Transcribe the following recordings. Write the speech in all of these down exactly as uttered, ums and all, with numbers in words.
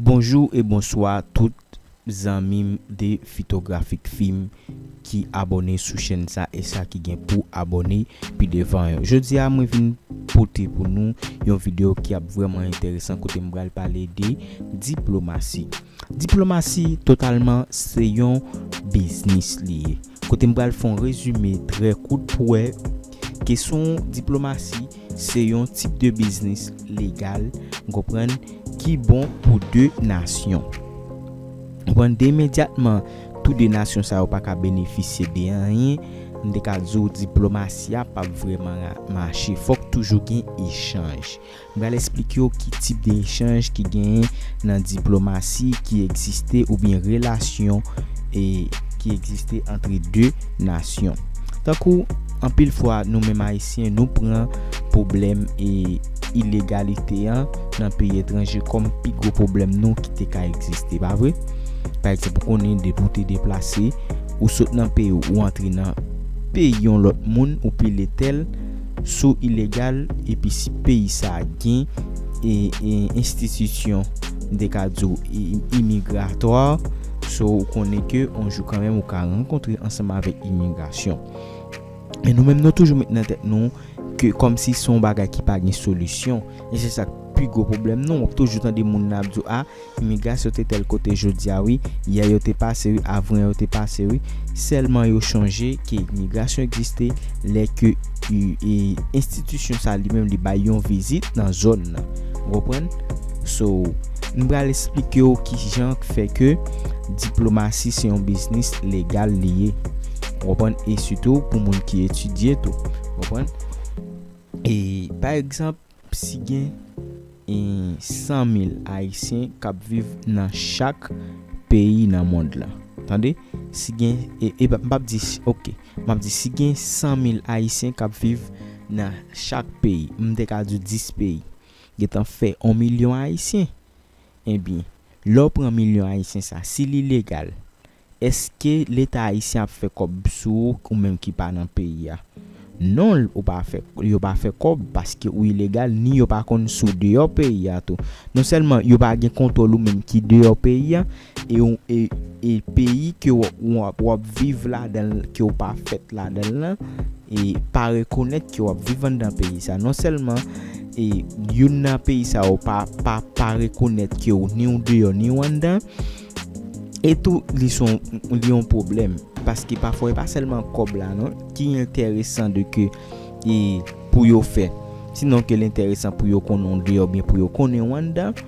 Bonjou e bonswa tout zanmi m de Fitografik Film ki abòne sou chèn sa e sa ki gen pou abòne pi devan yo. Jodi a mwen vin pote pou nou yon videyo ki ap vrèman enteresan kote m pral pale de diplomasi. Diplomasi totalman se yon biznis li ye. Kote m pral fè yon rezime trè kout pou wè kesyon diplomasi se yon tip de biznis legal, ou konprann, ki bon pou de nasyon. Ou konprann, de imedyatman, tou de nasyon sa yo pa ka benefisye de anyen, m te ka di w diplomasi a p ap vrèman ra- mache. Fòk toujou gen echanj. M pral esplike w ki tip de echanj ki genyen nan diplomasi ki egziste oubyen relasyon e ki egziste antre de nasyon. Tankou anpil fwa nou menm Ayisyen nou pran pwoblèm e ilegalite an nan peyi etranje kòm pi gwo pwoblèm nou ki te ka egziste, pa vre? Pa egzanp, ou konnen depi w te deplase, ou sot nan peyi w, ou antre nan peyi yon lòt moun, ou pile tèl, si w ilegal, epi si peyi sa a gen e, e enstitisyon, m te ka di w, i- imigratwa, so ou konnen ke yon jou kanmenm ou ka rankontre ansanm avèk imigrasyon. E nou menm nou toujou met nan tèt nou ke kòmsi se yon bagay ki pa gen solisyon. E se sa k pi gwo pwoblèm nou. W ap toujou tande moun nan ap di w, a, imigrasyon te tèl kote jodi a wi, yè yo te pase wi, avan yè yo te pase wi. Sèlman yo chonje ke imigrasyon egziste lè ke e, e, enstitisyon sa li menm li bay yon vizit nan zòn nan. Ou konprann? So, m pral esplike w ki jan k fè ke diplomasi se yon biznis legal li ye. Ou konprann? E sitou pou moun ki etidye tou. Ou konprann? E pa egzanp, si gen e, san mil Ayisyen k ap viv nan chak peyi nan mond lan. Tande? Si gen, e, e, m p ap di, ok, m ap di si gen san mil Ayisyen k ap viv nan chak peyi, m te ka di dis peyi, gentan fè yon milyon Ayisyen. Ebyen, lè w pran milyon Ayisyen sa, si li legal, èske Leta ayisyen ap fè kòb sou ou, ou menm ki pa nan peyi a? Non, ou pa fè, yo pa fè kòb paske ou ilegal, ni yo pa konn si w deyò peyi a tou. Non sèlman yo pa gen kontwòl ou menm ki deyò peyi a, e, w- e, e peyi ke w, w, w ap viv ladan l, ke w pa fèt ladan l lan, e pa rekonèt ke w ap viv anndan peyi sa. Non sèlman e youn nan peyi sa yo pa, pa, pa rekonèt ke w ni w deyò ni w anndan, e tou li se yon, li yon pwoblèm. Paske pafwa e pa sèlman kòb la non ki enteresan de ke e pou yo fè. Sinon ke l enteresan pou yo konnen w deyò oubyen pou yo konnen w anndan.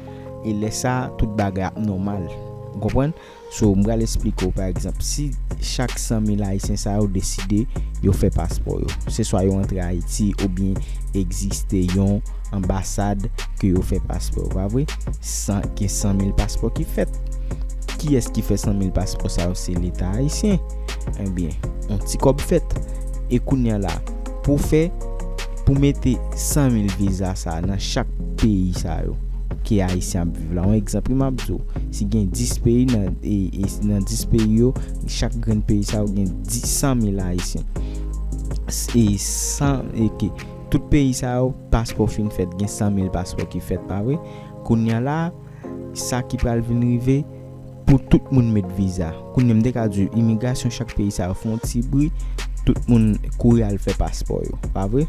E lè sa tout bagay ap nòmal. Ou konprann? So, m pral esplike w, pa egzanp, si chak san mil Ayisyen sa yo deside yo fè paspò yo, se swa yo antre Ayiti oubyen egziste yon anbasad ke yo fè paspò yo, pa vre? San, gen san mil paspò ki fèt. Kiyès ki fè san mil paspò sa yo? Se Leta ayisyen. Ebyen, yon ti kòb fèt. E kounye a la, pou fè, pou mete san mil viza sa nan chak peyi sa yo ke Ayisyen ap viv la. Yon egzanp wi m ap di w, si gen dis peyi nan, e, e, nan dis peyi yo, chak grenn peyi sa yo gen dis, san mil Ayisyen. S- E san, e ke tout peyi sa yo, paspò fin fèt, gen san mil paspò ki fèt, pa vre? Kounye a la, sa ki pral vin rive, pou tout moun met viza. Kounye a m te ka di w, imigrasyon chak peyi sa yo fè yon ti bri, tout moun kouri al fè paspò yo, pa vre?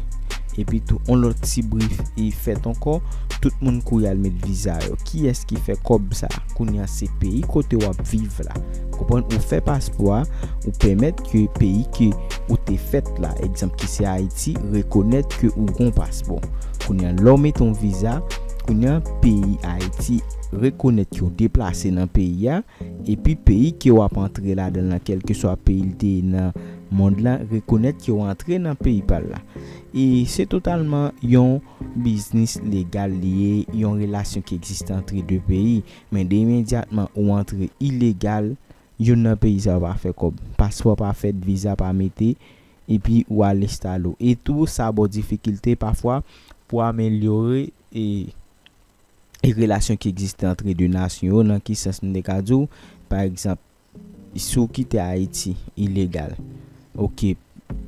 Epi tou, yon lòt ti bri e fèt ankò, tout moun kouri al met viza yo. Kiyès ki fè kòb sa? Kounye a se peyi kote w ap viv la. Konprann? Ou fè paspò a, ou pèmèt ke peyi ke ou te fèt la, egzanp ki se Ayiti, rekonèt ke ou gon paspò. Kounye a, lè w mete yon viza, kounye a, peyi Ayiti rekonèt ke w deplase nan peyi a, epi peyi ke w ap antre ladan l lan, kèlkeswa peyi l te ye nan mond lan, rekonèt ke w antre nan peyi pa l la. E se totalman yon biznis legal li ye, yon relasyon ki egziste antre de peyi. Men de imedyatman ou antre ilegal, youn nan peyi sa yo pa fè kòb. Paspò pa fèt, viza pa mete, epi ou al enstale w. E tou, sa ba w difikilte pafwa pou amelyore e e relasyon ki egziste antre de nasyon yo, nan ki sans m te ka di w, pa egzanp, si w kite Ayiti ilegal, oke,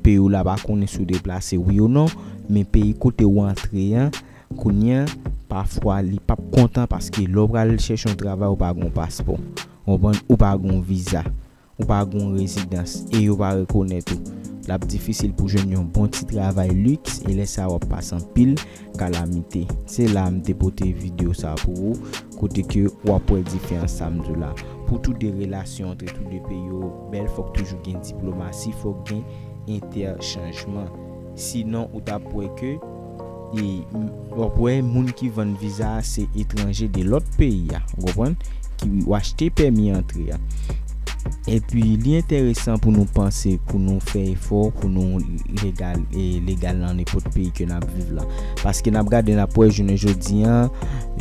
peyi w la pa konnen si w deplase wi ou non, men peyi kote w antre an, kounye a, pafwa li p ap kontan paske lè w pral chèche yon travay ou pa gen yon paspò, ou konprann, ou pa gen yon viza, ou pa gen yon rezidans e yo pa rekonèt ou. L ap difisil pou jwenn yon bon ti travay liks e lè sa a w ap pase anpil kalamite. Se la m te pote videyo sa a pou ou, kote ke w ap wè diferans sa m di w la. Pou tou de relasyon antre tou de peyi yo bèl, fòk toujou gen diplomasi, fòk gen entèchanjman. Sinon, ou t ap wè ke, e, m, w ap wè moun ki vann viza a se etranje de lòt peyi a, ou konprann, ki w achte pèmi antre a. Epi, li enteresan pou nou panse, pou nou fè efò, pou nou legal, e, legal nan nenpòt peyi ke n ap viv la. Paske n ap gade, n ap wè jounen jodi a,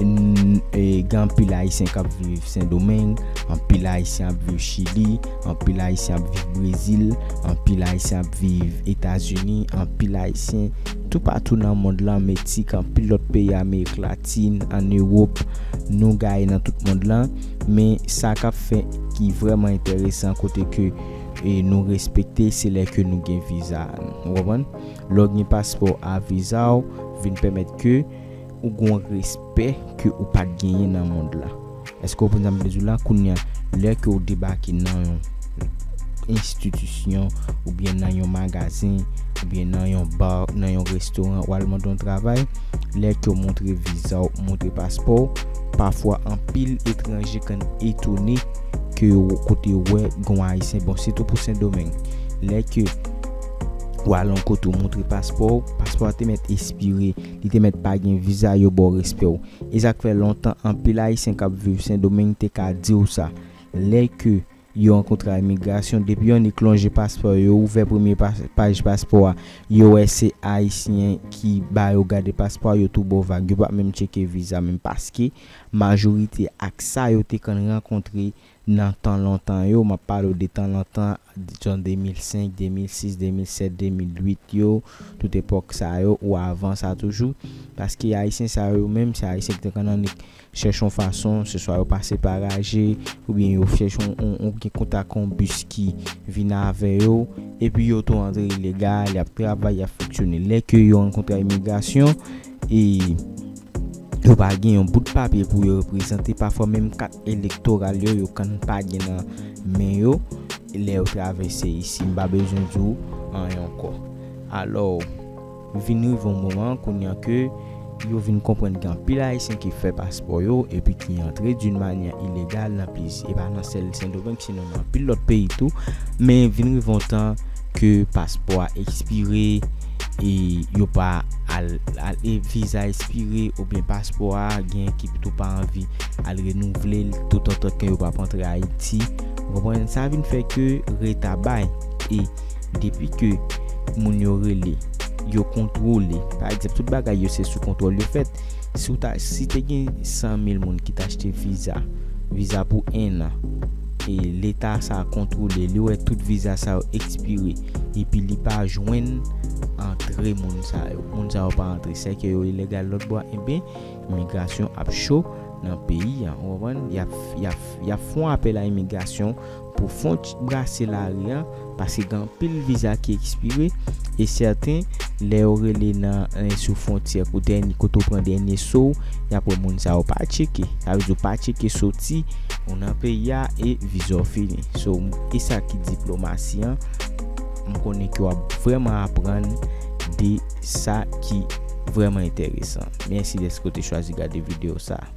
n, e, gen anpil Ayisyen k ap viv Sendomeng, anpil Ayisyen ap viv Chili, anpil Ayisyen ap viv Brezil, anpil Ayisyen ap viv Etazini, anpil Ayisyen toupatou nan mond lan, Meksik, anpil lòt peyi Amerik Latin, ann Ewòp, nou gaye nan tout mond lan. Men sa k ap fè ki vrèman enteresan kote ke, e, nou respekte, se lè ke nou gen viza a nou. Ou konprann? Lè w gen paspò a viza w, vin pèmèt ke ou gen yon respè ke ou pa t genyen nan mond lan. Èske w konprann sa m vle di w la? Kounye a, lè ke w debake nan yon enstitisyon, oubyen nan yon magazen, oubyen nan yon bar, nan yon restoran, w al mande yon travay, lè ke w montre viza w, montre paspò w, pafwa anpil etranje konn etone ke yo kote yo wè gen yon Ayisyen. Bon, sitou pou Sendomeng. Lè ke w al yon kote w montre paspò w, paspò a te mèt ekspire, li te mèt pa gen viza, yo ba w respè w. E sa k fè lontan anpil Ayisyen k ap viv Sendomeng te ka di w sa. Lè ke yo rankontre ak imigrasyon, depi yo annik lonje paspò yo, ouvè premye pa-, paj paspò a, yo wè se Ayisyen ki ba yo gade paspò a, yo tou ba w vag. Yo pa menm tcheke viza menm paske majorite ak sa yo te konn rankontre nan tan lontan yo, m ap pale w de tan lontan, jan de mil senk, de mil sis, de mil sèt, de mil uit yo, tout epòk sa yo, ou avan sa toujou. Paske Ayisyen sa yo menm, se Ayisyen ki te konn annik chèche yon fason, se swa yo pase pa raje, oubyen yo chèche yon, yon, yon gen kontak yon bis ki vin avè yo, epi yo tou antre ilegal, y ap travay, y ap fonksyone. Lè ke yo rankontre ak imigrasyon, e yo pa gen yon bout papye pou yo reprezante, pafwa menm kat elektoral yo, yo konn pa gen nan men yo, lè yo travèse isi, m pa bezwen di w anyen ankò. Alò, vin rive yon moman kounye a ke yo vin konprann gen anpil Ayisyen ki fè paspò yo epi ki antre d'une manière illégale nan plizyè, e pa nan sèl Sendomeng, sinon nan anpil lòt peyi tou. Men vin rive yon tan ke paspò a ekspire, e yo pa al, al, e viza ekspire oubyen paspò a, gen ki tou pa anvi al renouvle l toutotan ke yo p ap antre Ayiti. Ou konprann? Sa vin fè ke reta bay. E depi ke moun yo rele, yo kontwole. Pa egzanp, tout bagay yo se sou kontwòl yo fèt. Si w ta, si te gen san mil moun ki t achte viza, viza pou en an, e leta sa a kontwole, li wè tout viza sa yo ekspire, epi li pa jwenn antre moun sa yo. Moun sa yo pa antre, sèke yo ilegal lòt bò, enben, imigrasyon ap cho nan peyi a, ou konprann? Y ap, y ap, y ap fè yon apèl a imigrasyon pou fon ti brase lari a, paske gen anpil viza ki ekspire, e sèten, lè yo rele nan, eh, sou fwontyè, kote, kote w pran dènye so w, y ap wè moun sa yo pa tcheke. Sa vle di w pa tcheke soti ou nan peyi a e viza w fini. So, e sa ki diplomasi an. M konnen ke w ap vrèman aprann de sa ki vrèman enteresan. Mèsi dèske w te chwazi gade videyo sa a.